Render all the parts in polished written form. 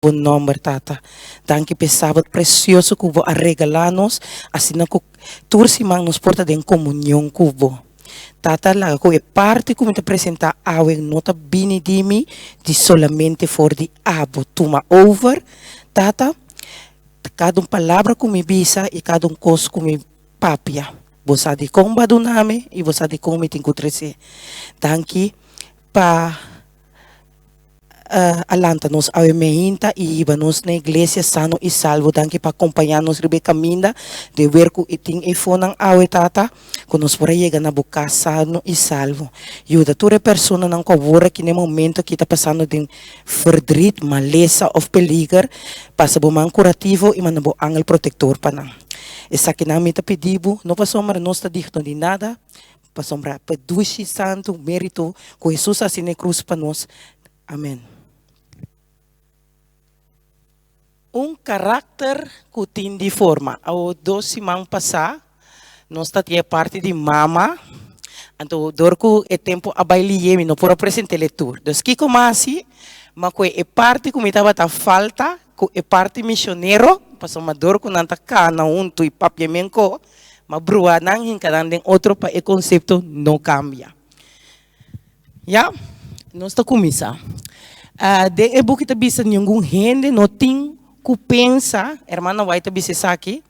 Bo nomber, Tata. Danki p'e sabat precioso cu Bo a regala nos, asina cu tur siman nos por ta den comunion cu Bo. Tata, laga cu e parti cu mi ta presenta awe no ta bini di mi, di solamente for di Abo. Tuma over, Tata, cada un palabra cu mi bisa y cada un cos cu mi papia. Bo sa dicon Bo a duna mi y Bo sa dicon mi tin cu trece. Danki pa. A lanta nos awe meinta i hiba nos na iglesia sano i salvo. Danki pa kompañá nos riba e kaminda den wer ku tin e fonan awe, Tata, ku nos por a yega na bo kas sano i salvo. Yuda tur e personanan ku awor aki na e momento aki ta pasando den verdriet, malesa òf peliger. Pasa bo man kurativo i manda bo angel protektor pa nan. Esakinan mi ta pidi bo, no pasobra nos ta digno di nada, Pasobra pa e dushi santu mérito ku Hesus a hasi na e krus pa nos. Amèn. Un karakter ku tin di forma. Awo dos siman pasá nos ta tin e parti di mama, anto dor ku e tempu a bai liye mi no por a present'é e tur. Dus kiko mi a hasi? Mi a kohe e parti ku mi tabata falta ku e parti misionero, pasobra dor ku nan ta kana huntu i papia menko, Ma brua nan hinka nan den otro pa e konsepto no kambia. Ya, nos ta kuminsá. Den e buki ta bisa ningun hende no tin ku pensa, Hermana White ta bisa esaki,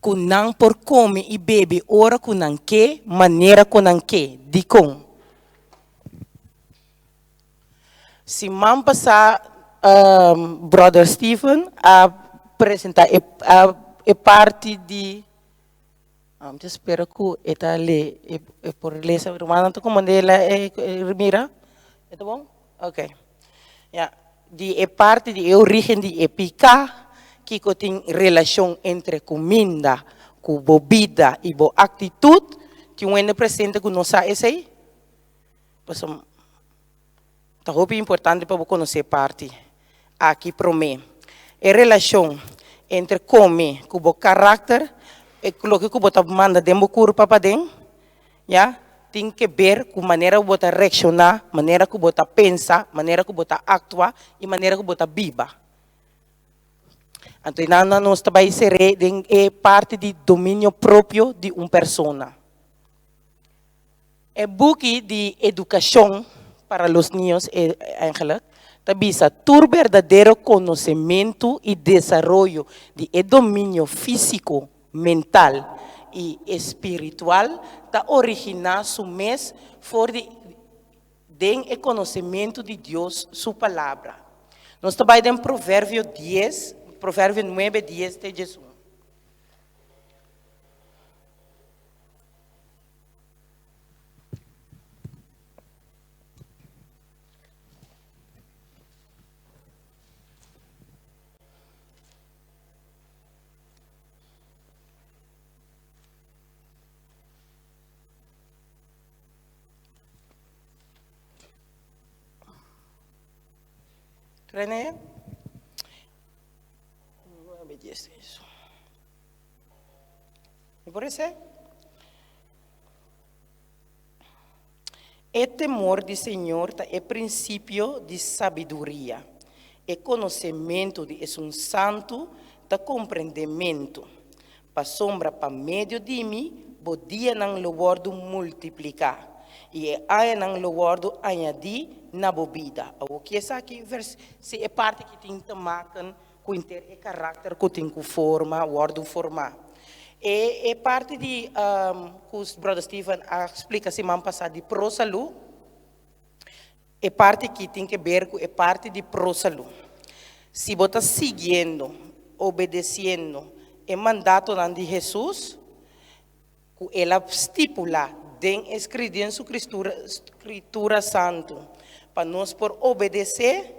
ku nan por kome i bebe ora ku nan ke, manera ku nan ke. Dikon? Siman pasá Brother Steven a presentá e parti di, mi ta spera ku e ta le, e por lesa, rumannan ta komand'é mira, e ta bon? Ok, ya, di e parti di e origen di e piká, kiko tin relashon entre kuminda ku bo bida i bo aktitut, tin un hende presente ku no sa esei? Pasobra ta hopi importante pa bo konosé parti aki promé. E relashon entre kome ku bo karakter, e loke ku bo ta manda den bo kurpa paden, ya, tin ke ber ku manera ku bo ta reakshoná, manera ku bo ta pensa, manera ku bo ta aktua i manera ku bo ta biba. Anto einan nos ta bai ser'é den e parti di dominio propio di un persona. E buki di Educacion para los niños eigenlijk ta bisa tur berdadero konosementu i desaroyo di e dominio físiko, mental i espiritual ta originá su mes for di den e konosementu di Dios su Palabra. Nos ta bai den Proverbio dies, Proverbio nuebe, dies te diesun. René? Mi por esei? E temor di Señor ta e prinsipio di sabiduria, e konosementu di Esun Santu ta komprendementu. Pasobra pa medio di mi bo dianan lo wòrdu multipliká, i e añanan lo wòrdu añadí na bo bida. Awor ki esaki vers si e parti ki tin te maken ku henter e karakter ku tin ku forma, wòrdu formá. E e parti di ku Brother Steven a splika siman pasá di Pro Salú, e parti aki tin ke ber ku e parti di Pro Salú. Si bo ta siguiendo, obedesiendo e mandatonan di Hesus, ku el a stipulá den e den su Skritura Santu, pa nos por obedesé,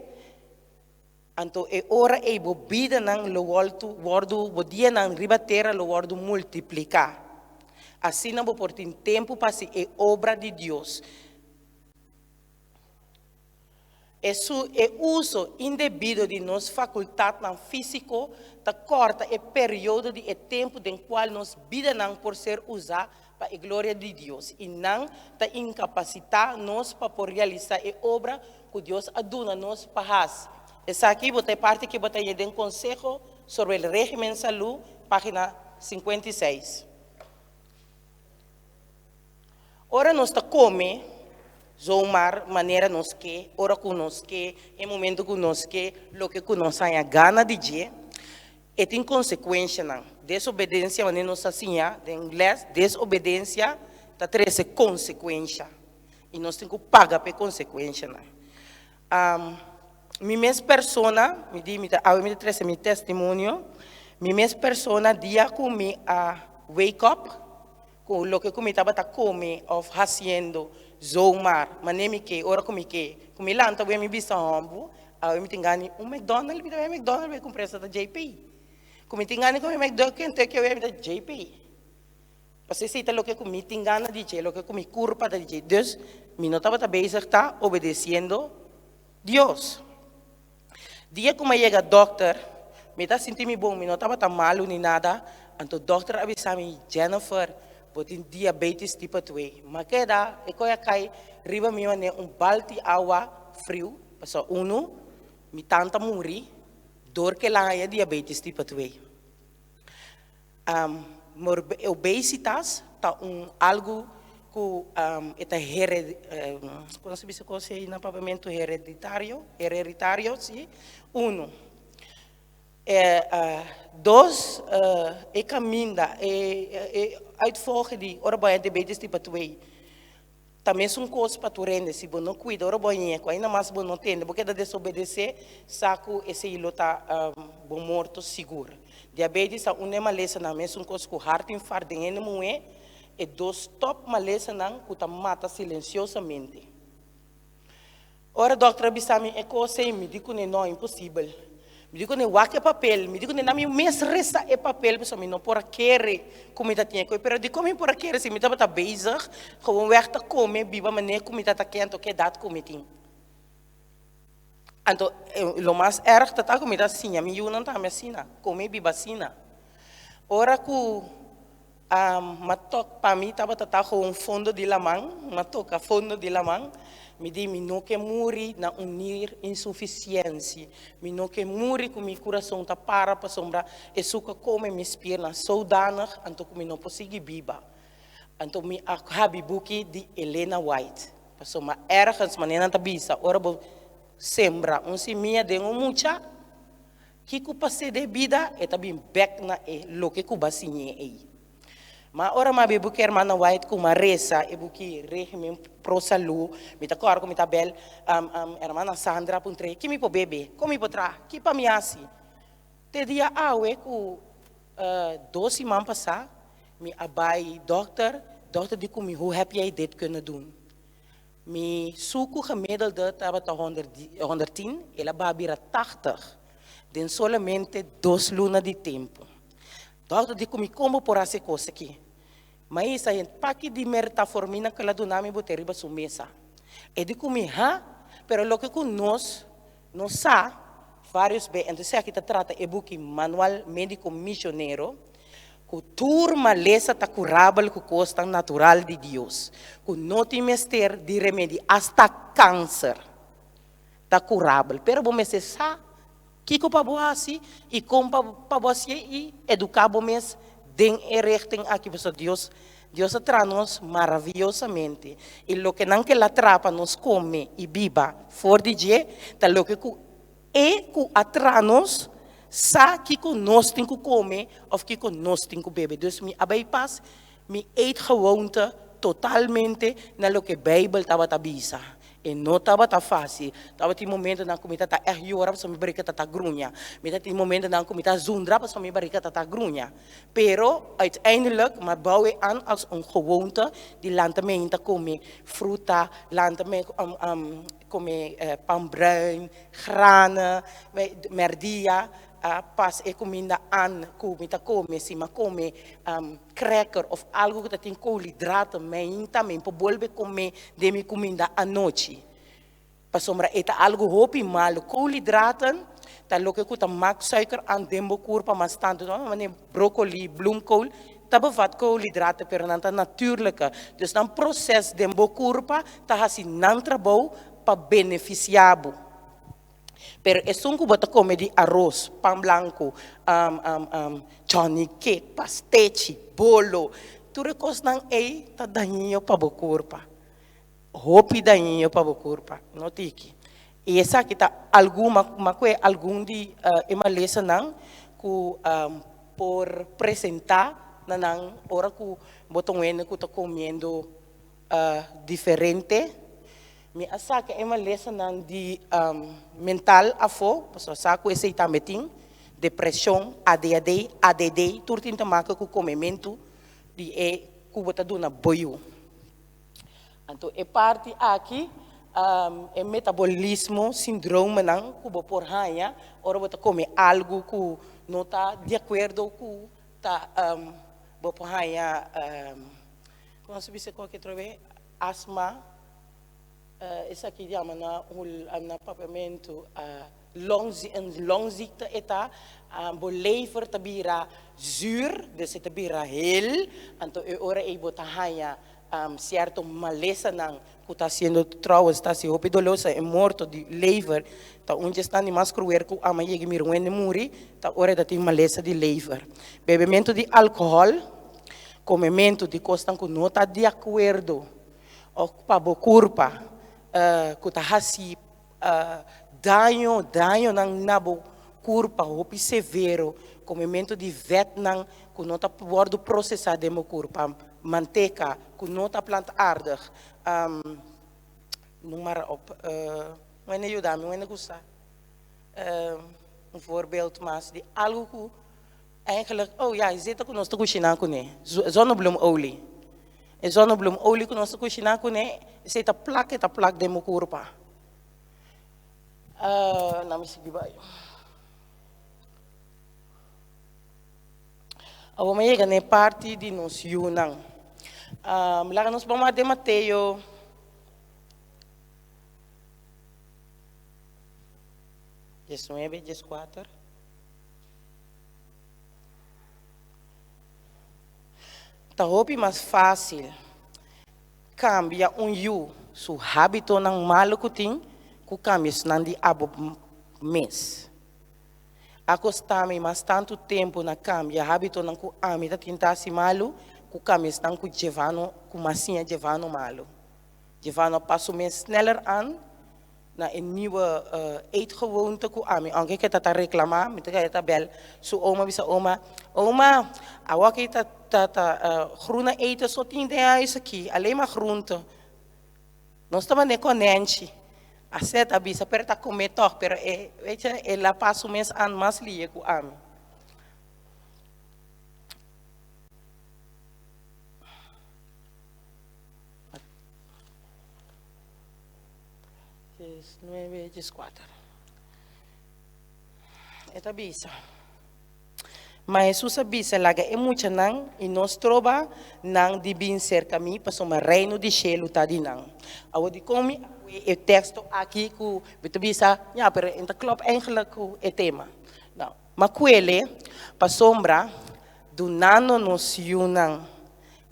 Anto e ora ei bo bidanan lo wòltu wòrdu, bo dianan riba tera lo wòrdu multipliká. Asina bo por tin tempu pa hasi e obra di Dios. E su e uso indebido di nos fakultatnan físiko ta kòrta e periodo di e tempu den kual nos bidanan por ser usá pa e gloria di Dios, i nan ta inkapasitá nos pa por realisá e obra ku Dios a duna nos pa hasi. Esaki bo ta e parti ku bo ta den Consejo sobre el régimen salú, página 56. Ora nos ta kome, zomaar manera nos ke, ora ku nos ke, e momento ku nos ke, loke ku nos haña gana di dje, e tin konsekuensianan. Desobedensia, manera nos a siña den les, desobedensia ta trese konsekuensia. I nos tin ku paga pa e konsekuensianan. Mi mes persona, mi di, mi ta, awe mi ta trese mi testimonio, mi mes persona dia ku mi a wake up, ku loke ku mi tabata kome òf hasiendo zomaar, manera mi ke, ora ku mi ke, ku mi lanta wen mi bisa hòmbu, awe mi tin gana di un McDonald, mi ta bai McDonald bai kumpra esa ta JP. Ku mi tin gana di kome McDonald, Kentucky awe mi ta JP. Pasobra esei ta loke ku mi tin gana di dje, loke ku mi kurpa ta di dje. Dus, mi no tabata bezig ta obedesiendo Dios. Dia ku mi a yega dòkter, mi ta sinti mi bon, mi no tabata malu ni nada. Anto dòkter a bisa mi, Jennifer, bo tin diabetes tipo twee. Mi a keda, e koi a kai riba mi manera un balti awa friu, pasobra unu, mi tanta muri dor ku el a haña diabetes tipo twee. Obesitas ta un algu ku e ta here, kon se bisa kos ei na papiamentu, hereditario, hereditario, si, unu. Dos, e kaminda, e uitvolgen di ora bo a diabetes tipo twee. Ta mesun kos pa tur hende, si bo no kuida ora bo a ñe ku ainda mas bo no tende, bo keda desobedesé, sa ku esei lo ta bo morto sigur. Diabetes ta un di e malesanan, mesun kos ku hartinfart den hende muhé, e dos top malesanan ku ta mata silensiosamente. Ora dokter a bisa mi e kos ei, mi di kuné, No, imposibel. Mi di kuné, Wak e papel. Mi di kuné, Na mi mes resa e papel pasobra mi no por a kere ku mi ta tin e kos. Pero dikon mi por a kere si mi tabata bezig gewoon wèg ta kome, biba manera ku mi ta ta ke anto ke edat ku mi tin? Anto lo mas erg ta ta ku mi ta siña mi yunan tambe asina, kome i biba asina. Ora ku Ma tok pa mi tabata ta gewoon fondo di laman, m'a toka fondo di laman. Mi di mi no ke muri na un nir insufisiensi, mi no ke muri ku mi kurason ta para pasobra e suka kome mi spiernan zodanig anto ku mi no por sigui biba. Anto mi a habi buki di Elena White, pasobra ergens manera nan ta bisa ora bo sembra un simia den un mucha, Kiko pas'é den bida, e ta bin bèk na e loke ku bo a siñ'é ei. Ma ora mi a biba ku hermana White ku mi a resa e buki Régimen Pro Salú, mi ta kòrda ku mi ta bèl hermana Sandra puntr'é, Ki mi por bebe? Kon mi por traha? Ki pa mi hasi? Te dia awe ku dos siman pasá mi a bai dòkter, dòkter di ku mi, Hoe heb jij dit kunnen doen? Mi suku gemiddelde tabata 110, el a baha bira 80 den solamente dos luna di tempu. Dòkter di ku mi kon bo por hasi e kos aki? Mi a hisa e paki di mertaformina ku el a duna mi bote riba su mesa. E di ku mi, Ha? Pero loke ku nos no sa vários be, entonces aki ta trata e buki Manual Médiko Misionero, Ku tur malesa ta kurabel ku kosnan natural di Dios, ku no tin mester di remedi, asta kanser ta kurabel. Pero bo mester sa kiko pa bo hasi i kon pa pa bo hasié i eduká bo mes den e richting aki, pasobra Dios Dios a traha nos maraviyosamente i loke nan ke la traha pa nos kome i biba for di dje ta loke ku E ku a traha nos sa kiko nos tin ku kome òf kiko nos tin ku bebe. Dus mi a bai pas mi eetgewoonte totalmente na loke Beibel tabata bisa. E no tabata fásil. Tabatin momentonan ku mi ta ta ègt yora pasobra mi barika ta ta gruña. Mi ta tin momentonan ku mi ta zundra pasobra mi barika ta ta gruña. Pero uiteindelijk mi a bou e an als un gewoonte di lanta mi ta kome fruta, lanta mi Come pan bruin, grane, merdia a pas e cuminda an cu mi ta come, si mi a come cracker of algo cu ta tin koolhidraten meinta mi por bolbe come den mi cuminda anochi, pasobra e ta algo hopi malo. Koolhidraten ta loke cu ta mak suiker an den bo curpa mas tanto, manera brocoli, bloemkool Ta bevat koolhidraten pero nan ta natuurlijke, dus nan proces den bo curpa ta haci nan trabou pa beneficia bo. Pero esun ku bo ta kome di aros, pan blanku, Johnny cake, pastechi, bolo, tur e kosnan ei ta dañio pa bo kurpa. Hopi dañio pa bo kurpa, no tiki. I esaki ta algun, ma ku e algun di e malesanan ku por presentá na nan ora ku bo ta un hende ku ta komiendo diferente. Mi a saka e malesanan di mental afó, pasobra sa ku esei tambe tin, depreshon, ADHD, ADD, tur tin ta maka ku komementu di e ku bo ta duna bo yu. Anto e parti aki, e metabolismo, sindromenan ku bo por haña ora bo ta kome algu ku no ta di akuerdo ku ta bo por haña, komo se bisa ku otro be, asma, esaki yama na na papiamentu een longziekte e ta, bo lever ta bira zuur, dus e ta bira hel, anto e ora ei bo ta haña sierto malesanan ku ta hasiendo trouwens ta hasi hopi dolosa, e morto di lever ta un dje esnan di mas kruel ku ama yega mira un hende muri ta ora e ta tin malesa di lever. Bebementu di alkohòl, komementu di kosnan ku no ta di akuerdo òf pa bo kurpa ku ta hasi daño, dañonan na bo kurpa hopi severo, komementu di vètnan ku no ta wòrdu prosesá den bo kurpa, manteka ku no ta plantaardig, noem maar op. Un hende yuda mi, un hende ku sa un voorbeeld mas di algu ku Eigenlijk, oh ya, e zeta ku nos ta kushiná kuné, zonnebloemolie. E zonnebloemolie ku nos ta kushiná kuné, esei ta plak, e ta plak den bo kurpa. Na mi sigui bai. Awor mi a yega na e parti di nos yunan. Laga nos ban wak den Mateo. 19, 14. Ta hopi mas fásil kambia un yu su hábitonan malu ku tin ku kambia esnan di abo mes. A kosta mi mas tantu tempu na kambia hábitonan ku ami ta tin ta hasi malu ku kambia esnan ku djevano ku mas siña djevano malu. Djevano a pas su mes sneller an na e nieuwe eetgewoonte ku ami, aunke ke ta ta reklamá, mi ta kaya ta bèl su oma bisa oma, oma awor ta ta ta groene eten so tin den huis aki, alleen maar groente. Nos ta manda e konènchi, asina ta bisa, pero ta kome tòg, pero e weet je, el a pas su mes an mas lihe ku ami. 19, 14. E ta bisa, Ma Hesus a bisa, Laga e muchanan i no stroba nan di bin serka mi, pasobra Reino di shelu ta di nan. Awor dikon mi a pue e teksto aki ku mi ta bisa, ya, pero e ta klòp eigenlijk ku e tema. No, ma kuele pasobra dunando nos yunan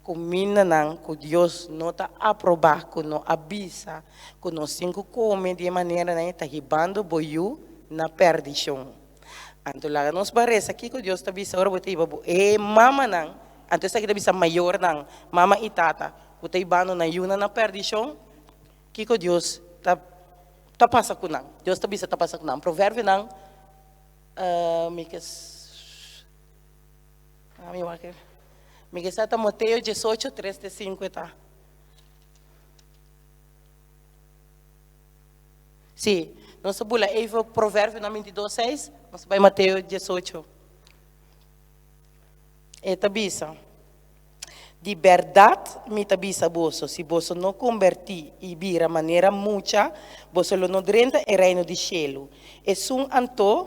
Kumindanan ku Dios no ta aprobá, ku no a bisa ku nos tin ku kome di e maneranan ei ta hibando bo yu na pèrdishon. Anto laga nos ban resa kiko Dios ta bisa ora bo ta hiba bo e mamanan, anto esaki ta bisa mayornan, mama i tata, ku ta hibando nan yunan na pèrdishon, kiko Dios ta ta pasa ku nan. Dios ta bisa ta pasa ku nan. Proverbionan mi ke. Mi wak e. Mi ke sa ta Mateo 18, 3 te 5 e ta. Sí, nos a bula even Proverbionan 22, 6, nos a bai Mateo 18. E ta bisa, Di bèrdat mi ta bisa boso, si boso no kombertí i bira manera mucha, boso lo no drenta e reino di shelu. Esun anto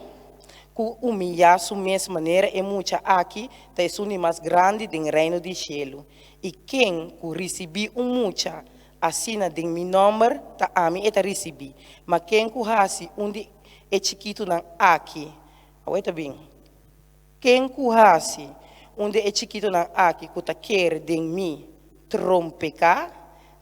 ku umiyá su mes manera e mucha aki ta esun di mas grandi den Reino di shelu. I ken ku risibí un mucha asina den mi nòmber, ta ami e ta risibí. Ma ken ku hasi un di e chikitunan aki, awor e ta bin, ken ku hasi un di e chikitunan aki ku ta kere den mi trompeká,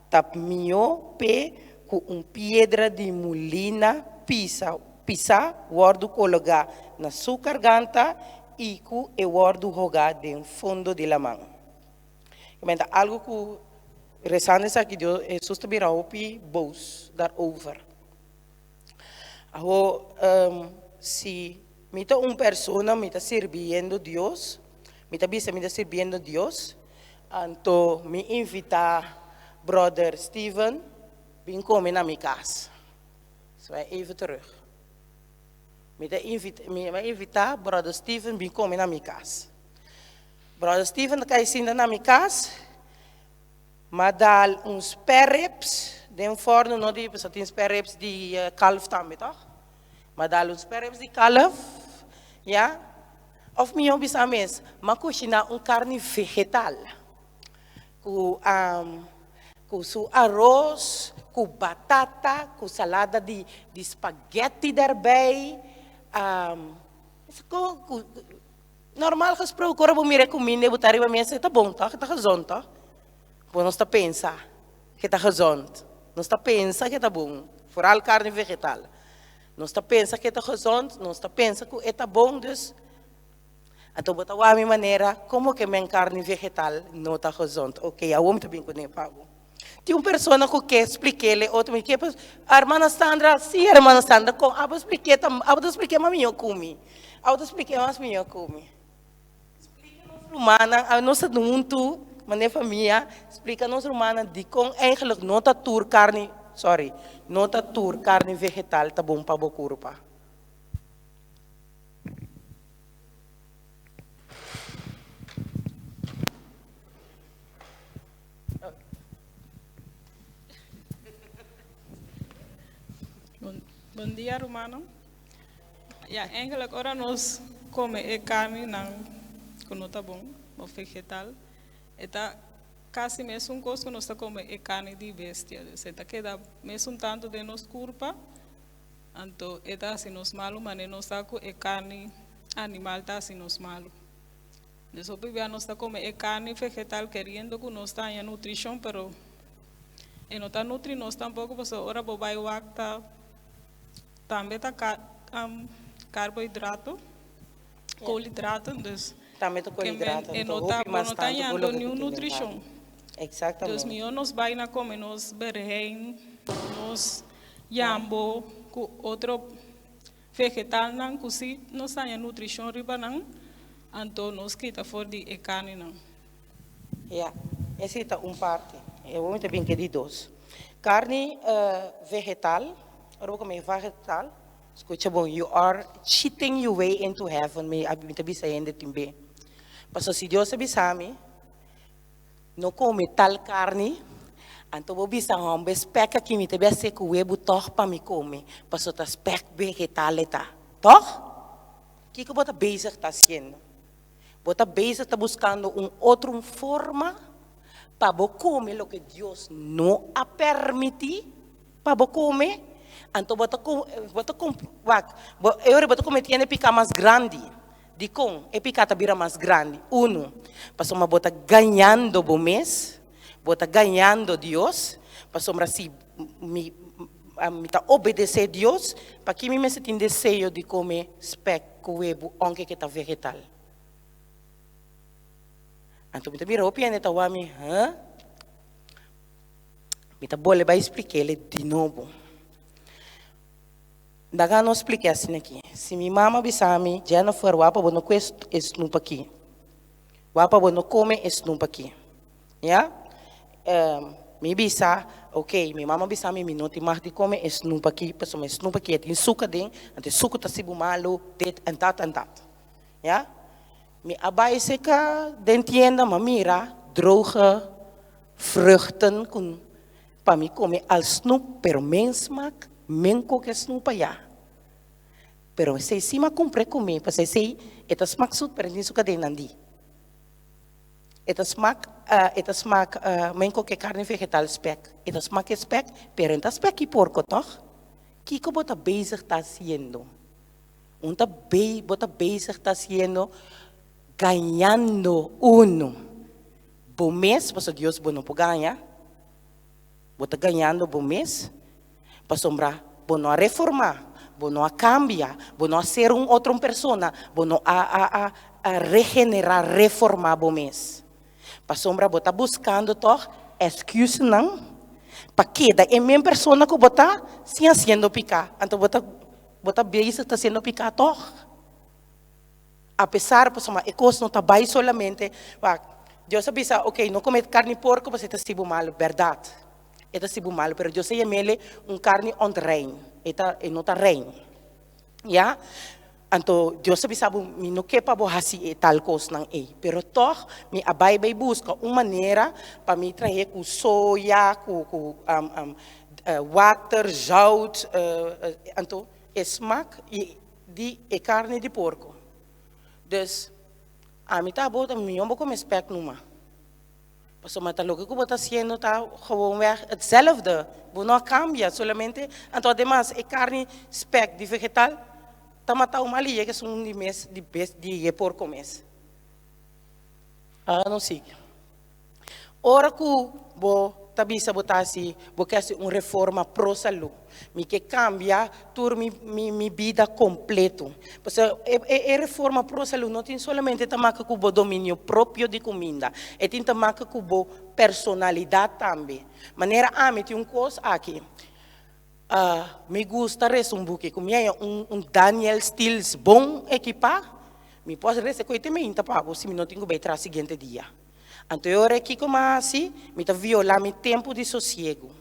ta mihó p'e ku un piedra di mulina pisa. pisá wòrdu kologá na su karganta i ku e wòrdu hogá den fondo di laman. I ta algu ku resando esaki Dios, Hesus ta bira hopi bos daarover. Awo si mi ta un persona mi ta sirbiendo Dios, mi ta bisa mi ta sirbiendo Dios, anto mi invitá brother Steven bin kome na mi kas. Zwaai even terug. Mi ta invita, mi a invitá brother Steven bin kome na mi kas. Brother Steven ta kai sinta na mi kas. M'a dal un spareribs den forno, no di, pasobra tin spareribs di kalf tambe, tòg? M'a dal un spareribs di kalf, ya. Òf mihó bisa mes, m'a kushiná un karni vegetal ku ku su aros, ku batata, ku salada di di spaghetti derbei, ku Normal gesproken, ora bo mira e kuminda i bo ta riba mesa, e ta bon tòg? E ta gezond tòg? Bo nos ta pensa ku e ta gezond. Nos ta pensa ku e ta bon, foral karni vegetal. Nos ta pensa ku e ta gezond, nos ta pensa ku e ta bon, dus anto bo ta wak mi manera komo ke men karni vegetal no ta gezond. Oke, awor mi ta bin kuné pa bo. Tin un persona ku ke splik'é le otro, mi ke Hermana Sandra, si Hermana Sandra, kon abo splik'é ta abo ta splik'é mas mihó ku mi, abo ta splik'é mas mihó ku mi. Splika nos rumannan, a nos ta huntu manera famia, splika nos rumannan dikon eigenlijk no ta tur karni, sorry, no ta tur karni vegetal ta bon pa bo kurpa. Bon dia rumannan. Ya eigenlijk ora nos come e carninan cu no ta bon of vegetal e ta casi mesun cos cu nos ta come e carni di bestia. Dus e ta keda mesun tanto den nos curpa anto e ta haci nos malo manera nos sa cu e carni animal ta haci nos malo. Dus hopi bia nos ta come e carni vegetal keriendo cu nos ta haña nutricion pero e no ta nutri nos tampoco pasobra ora bo bay wak ta tambe ta carbohidrato, koolhidraten, dus Tambe ta koolhidraten, e no ta bo no ta hañando niun nutricion. Dus mihor nos bay na come nos berhein, nos yambo cu otro. Vegetalnan ku si nos haña nutrishon riba nan, anto nos kita for di e karninan. Ya, esei ta un parti. E bo mi ta bin ke di dos. Karni vegetal, ora bo kome vegetal, skucha bon, you are cheating your way into heaven, mi mi ta bisa hende tin be. Pasobra si Dios a bisa mi, No kome tal karni. Anto bo bisa homber, Spek aki mi ta bia sek webu tòg pa mi kome, paso ta spek vegetal e ta. Tòg? Kiko bo ta bezig ta hasiendo? Bo ta bezig ta buskando un otro un forma pa bo kome loke Dios no a permití pa bo kome? Anto bo ta bo ta wak, e ora bo ta kometiendo e piká mas grandi. Dikon e piká ta bira mas grandi? Unu, pasobra bo ta gañando bo mes, bo ta gañando Dios, pasobra si mi mi ta obedesé Dios, paki mi mester tin deseo di kome spèk ku webu ounke ke ta vegetal? Anto mi ta mira hopi hende ta wak mi, huh? Mi ta bolbe bai splik'é di nobo. Laga nos splike asina aki. Si mi mama bisa mi, Jennifer, wak pa bo no kue e snoep aki. Wak pa bo no kome e snoep aki. Ya? Mi bisa, ok, mi mama bisa mi, mi no tin mag di kome e snoep aki, pasobra e snoep aki e tin suku aden, anto e suku ta hasi bo malu, dit en dat en dat. Ya? Mi a bai seka den tienda, mi a mira droge vruchten ku Pa mi come al snoep pero men smak men koke snoep aya. Pero esey si m'a cumpre cu mi pasobra esey e ta smak zoet pero e tin su cadenan di. E ta smak e ta smak men koke carne vegetal spek e ta smak e spek pero e no ta spek ki porco toch? Kico bo ta bezig ta haciendo? Un ta bo ta bezig ta haciendo gañando uno bo mes pasobra Dios bo no por gaña. Bo ta gañando bo mes pasobra bo no a reformá. Bo no a kambia, bo no a ser un otro persona, bo no a a a a regenerá, reformá bo mes. Pasobra bo ta buskando tòg èsküsnan pa keda e men persona ku bo ta sin hasiendo piká. Anto bo ta bo ta bezig ta hasiendo piká tòg. Apesar pasobra e kos no ta bai solamente wak Dios a bisa ok no kome karni porko pasobra e ta hasi bo malu, bèrdat e ta hasi bo malu pero Dios a yam'el un karni onrein e ta e no ta rein ya anto Dios a bisa bo mi no ke pa bo hasi e tal kosnan ei pero tòg mi a bai bai buska un manera pa mi trahe ku soya ku ku water zout anto e smak i di e karni di porko. Dus, ami ta bo ta mihó bo kome spek numa. Pasobra ta loke ku bo ta hasiendo ta gewoonweg hetzelfde. Bo no a kambia, solamente, anto ademas e karni spek di vegetal ta mata un mal i yega esun di mes di bes di e porko mes. Ahora nos sigui. Ora ku bo ta bisa bo ta hasi, bo ke hasi un reforma pro salú. Mi ke kambia tur mi mi mi bida kompleto. Pasobra e e e reforma pro salú no tin solamente ta maka ku bo dominio propio di kuminda, e tin ta maka ku bo personalidat tambe. Manera ami tin un kos aki, mi gusta resa un buki ku mi haña un un Daniel Steels bon ekipá, mi por resa ku e te meinta pa bo si mi no tin ku bai traha siguiente dia. Anto e ora kiko mi a hasi? Mi ta violá mi tempu di sosiegu.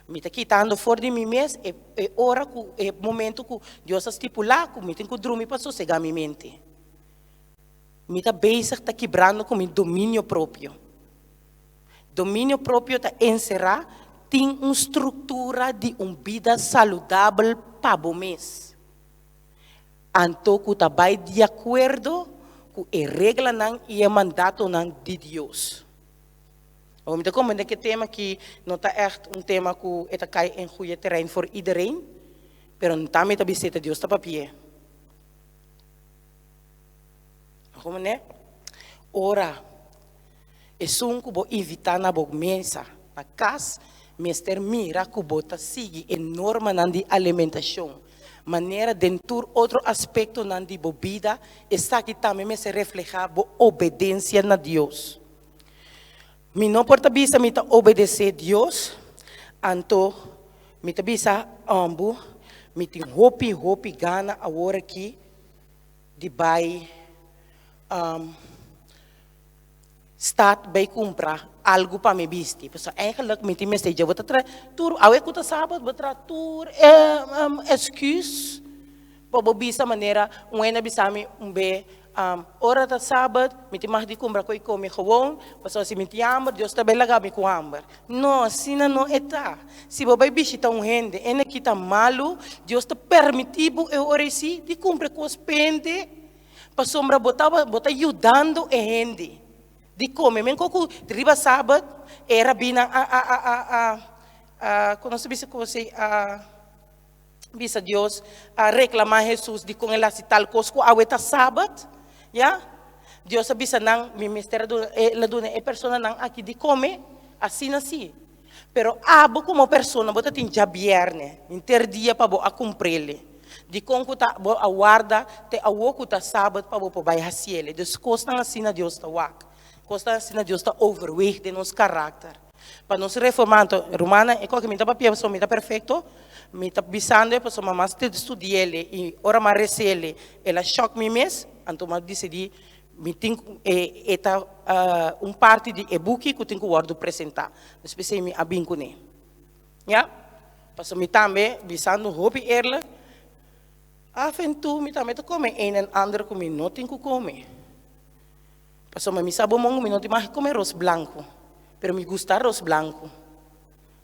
Mi ta kitando for di mi mes e e ora ku e momentu ku Dios a stipulá ku mi tin ku drumi pa sosegá mi mente. Mi ta bezig ta kibrando ku mi dominio propio. Dominio propio ta enserá tin un struktura di un bida saludabel pa bo mes. Anto ku ta bai di akuerdo ku e reglanan i e mandatonan di Dios. Awor mi ta komprende ku e tema aki no ta ègt un tema ku e ta kai en goeie terrein for iedereen, pero tambe ta bis'é ta Dios ta papi'é. Bo komprende? Ora esun ku bo invitá na bo mesa, na kas, mester mira ku bo ta sigui e normanan di alimentashon. Manera den tur otro aspektonan di bo bida, esaki tambe mester reflehá bo obedensia na Dios. Mi no por ta bisa mi ta obedesé Dios, anto mi ta bisa ambu, mi tin hopi hopi gana awor aki di bai Stad bay cumpra algo pa mi bisti. Pasobra eigenlijk mi tin mester dje. Bo ta trae tur, awe cu ta sabado, bo trae tur e excuse pa bo bisa manera un hende a bisa mi un be, ora ta sabado mi tin mag di cumpra cu y come gewoon, pasobra si mi tin hamber Dios ta bay laga mi cu hamber. No, asina no e ta. Si bo bay bishita un hende, hende ki ta malu, Dios ta permiti bo e ora esi di cumpra cos pende. Pasobra bo ta bo ta yudando e hende di kome. Men ku riba sabat e rabinan a a a a a a kono se bisa ku si a bisa Dios a reklamá Hesus dikon el hasi tal kos ku awe ta sabat ya. Dios a bisa nan mi mester a duna el a duna e personanan aki di kome asina si. Pero abo komo persona bo ta tin djabièrnè henter dia pa bo a kumprele. Dikon ku ta bo a warda te awo ku ta sabat pa bo por bai hasiele? Dus kosnan asina Dios ta wak. Kosnan asina Dios ta overweeg den nos karakter. Pa nos reformá anto, rumannan, e koke mi ta papia pasobra mi ta perfekto, mi ta bisando e pasobra mas te studiele i ora mi a resele el a shòk mi mes, anto mi a disidí Mi tin ku e e ta un parti di e buki ku tin ku wòrdu presentá. Dus p'esei mi a bin kuné. Ya. Pasobra mi tambe, bisando hopi eerlijk, af en toe mi tambe ta kome een en ander ku mi no tin ku kome. Pasobra mi sa bo mon ku mi no tin mag kome ros blanku, pero mi gusta ros blanku.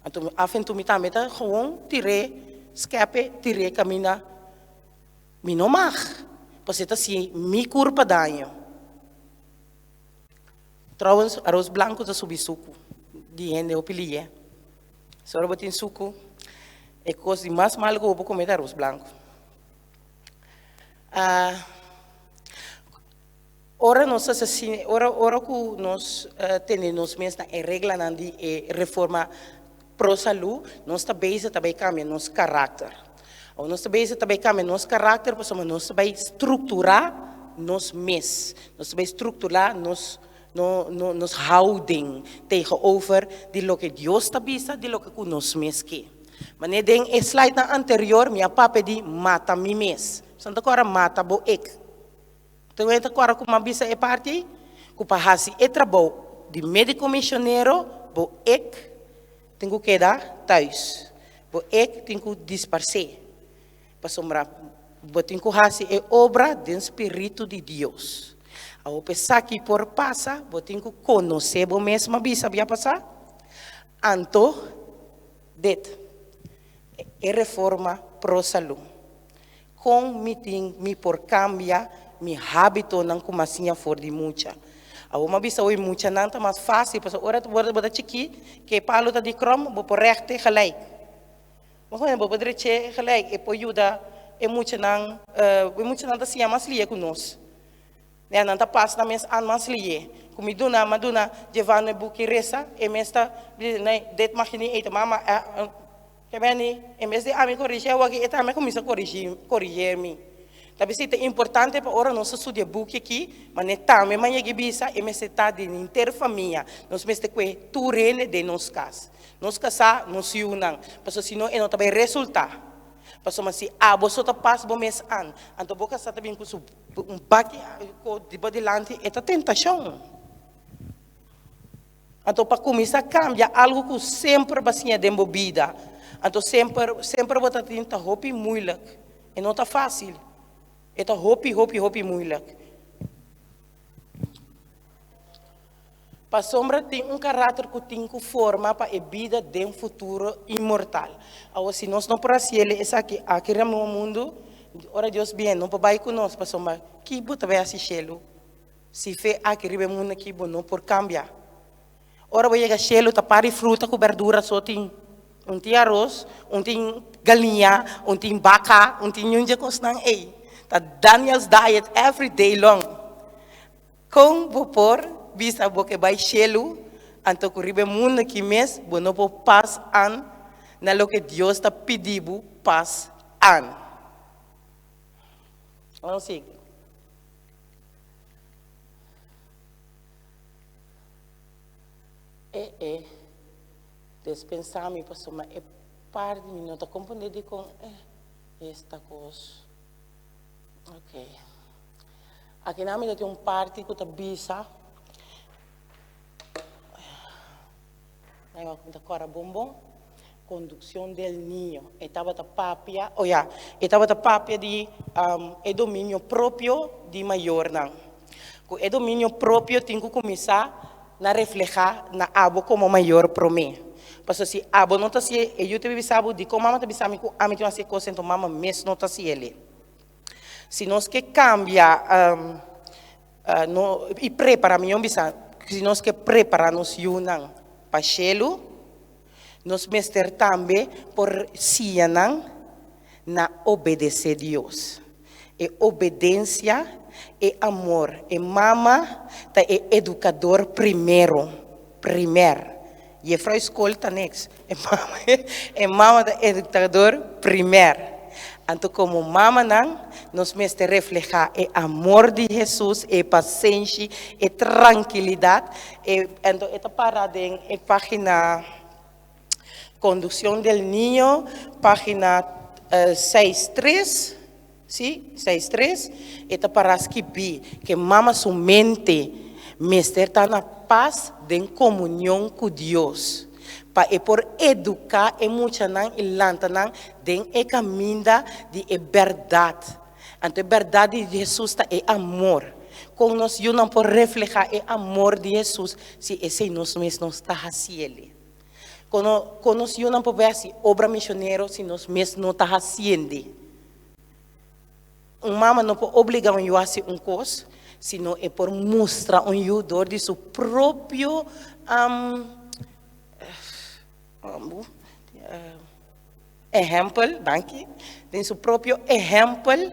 Anto af en toe mi tambe ta gewoon tir'é, skèp'e, tir'é kaminda. Mi no mag, pasobra e ta hasi mi kurpa daño. Trouwens, aros blanku ta subi suku di hende hopi liye. Si ora bo tin suku, e kos di mas malu ku bo por kome ta aros blanku. Ora nos ta hasi, ora ora ku nos tene nos mes na e reglanan di e reforma pro salú, nos ta bezig ta bai kambia nos karakter. Awor nos ta bezig ta bai kambia nos karakter pasobra nos ta bai strukturá nos mes. Nos ta bai strukturá nos nos houding tegenover di loke Dios ta bisa, di loke ku nos mes ke. Manera den e slidenan anterior mi a papia di mata mi mes. Boso ta kòrda mata bo ek. Te wens ta kòrda ku mi a bisa e parti ei? Ku pa hasi e trabou di médiko misionero bo ek tin ku keda thuis. Bo ek tin ku disparsé. Pasobra bo tin ku hasi e obra den spiritu di Dios. Awor pa esaki por pasa bo tin ku konosé bo mes, mi a bisa bia pasá. Anto dit e reforma pro salú. Kon mi tin mi por kambia mi hábitonan ku m'a siña for di mucha? Awor m'a bisa oe muchanan ta mas fásil pasobra ora bo ta chikí ke e palu ta di krom bo por règt e gelijk. Bo por drech'é gelijk e por yuda e muchanan e muchanan ta siña mas lihe ku nos. Ya nan ta pas nan mes an mas lihe. Ku mi duna m'a duna Giovanni e buki resa e mes ta bisa nee dit mag je niet eten mama. Ke beni, en bes di ami korigí awor aki, e tambe a kuminsá korigí, korigeer mi. Ta bisa ta importante pa ora nos ta studia buki aki, manera tambe mi a yega bisa, e mester ta den henter famia. Nos mester kue tur hende den nos kas. Nos kasá, nos yunan. Pasobra si no e no ta bai resultá. Pasobra si abo so ta pas bo mes an, anto bo kasá ta bin ku su un baki di bo dilanti, e ta tentashon. Anto pa kuminsá kambia algu ku semper bo a siña den bo bida, anto semper semper bo ta tin ta hopi muilik. E no ta fásil. E ta hopi hopi hopi muilik. Pasobra tin un karakter ku tin ku forma pa e bida den futuro inmortal. Awor si nos no por hasi el esaki aki riba mundu, ora Dios bien no por bai ku nos pasobra ki bo ta bai hasi shelu? Si fe aki riba e mundu aki bo no por kambia. Ora bo yega shelu ta par di fruta ku berdura so tin. Un tin aros, un tin galiña, un tin baka, un tin ñun dje kosnan ei. Ta Daniel's diet every day long. Kon bo por bisa bo ke bai shelu anto ku riba e mundu aki mes bo no por pas an na loke Dios ta pidi bo pas an? Vamos sigui. E e despensa mi pasobra e par di mi no ta comprende dikon e esta kos. Ok. Akinan mi ta tin un parti ku ta bisa, mi ta kòrda bon bon. Conducción del niño. E tabata papia, oh ya, e tabata papia di e dominio propio di mayornan. Cu e dominio propio tin cu cuminsa na refleha na abo como mayor prome. Pasobra si abo no ta hacié, e yu ta bisa bo, dicon mama ta bisa mi cu ami tin haci e cos, enton mama mes no ta haci el'e. Si nos ke cambia no, y prepara, mi yon bisa, si nos ke prepara nos yunan pa shelu, Nos mester tambe por siña nan na obedesé Dios. E obedensia, e amor. E mama ta e edukador primero, primer. Jefrou skol ta niks. E mama, e mama ta edukador primer. Anto komo mamanan nos mester reflehá e amor di Hesus, e pasenshi, e trankilidat. E, anto e ta para den e página Conducción del Niño, página seis tres, sí, seis tres, e ta para skibí ke mama su mente mester ta na pas den komunion ku Dios, pa e por eduká e muchanan i lanta nan den e kaminda di e bèrdat. Anto e bèrdat di Hesus ta e amor. Kon nos yunan por reflehá e amor di Hesus si esei nos mes no ta hasiel? Kon kon nos yunan por bai hasi obra misionero si nos mes no ta hasiende? Un mama no por obligá un yu hasi un kos, sino e por mustra un yu dor di su propio ehèmpel, danki, den su propio ehèmpel,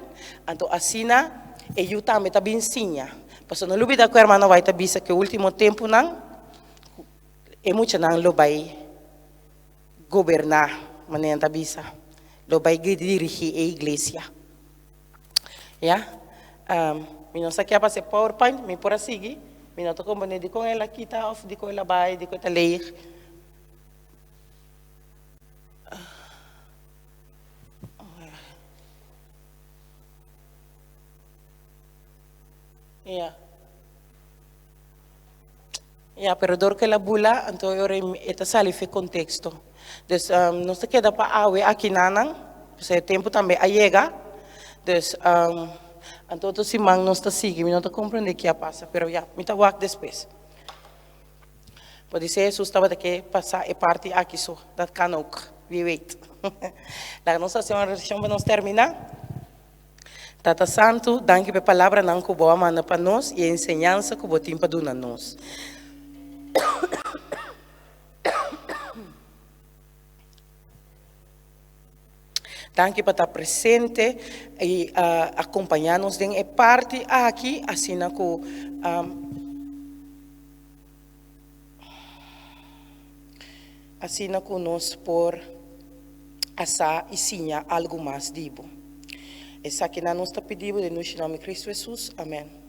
anto asina e yu tambe ta bin siña. Pasobra no lubida ku hermano White ta bisa ku e último tempunan e muchanan lo bai goberná, manera nan ta bisa. Lo bai dirigí e iglesia. Ya. Mi no sa ke a pasa e powerpoint, mi por a sigui. Mi no ta komprendé dikon el a kita òf dikon el a bai, dikon e ta leeg. Ya. Ya, pero dor ku el a bula, anto e ora e ta sali for e konteksto. Dus nos ta keda pa awe aki nanan, pasobra e tempu tambe a yega. Dus anto otro siman nos ta sigui, mi no ta komprende ke a pasa, pero ya, mi ta wak despues. Podisé Hesus tabata ke pasa e parti aki so, dat kan ook, wie weet. Laga nos hasi un orashon pa nos terminá. Tata Santu, danki pa e palabranan ku Bo a manda pa nos i e enseñansa ku Bo tin pa duna nos. Danki pa ta presente i akompañá nos den e parti aki, asina ku asina ku nos por a sa i siña algu mas di bo. Esakinan nos ta pidi bo den nushi nòmber di Kristu Hesus. Amèn.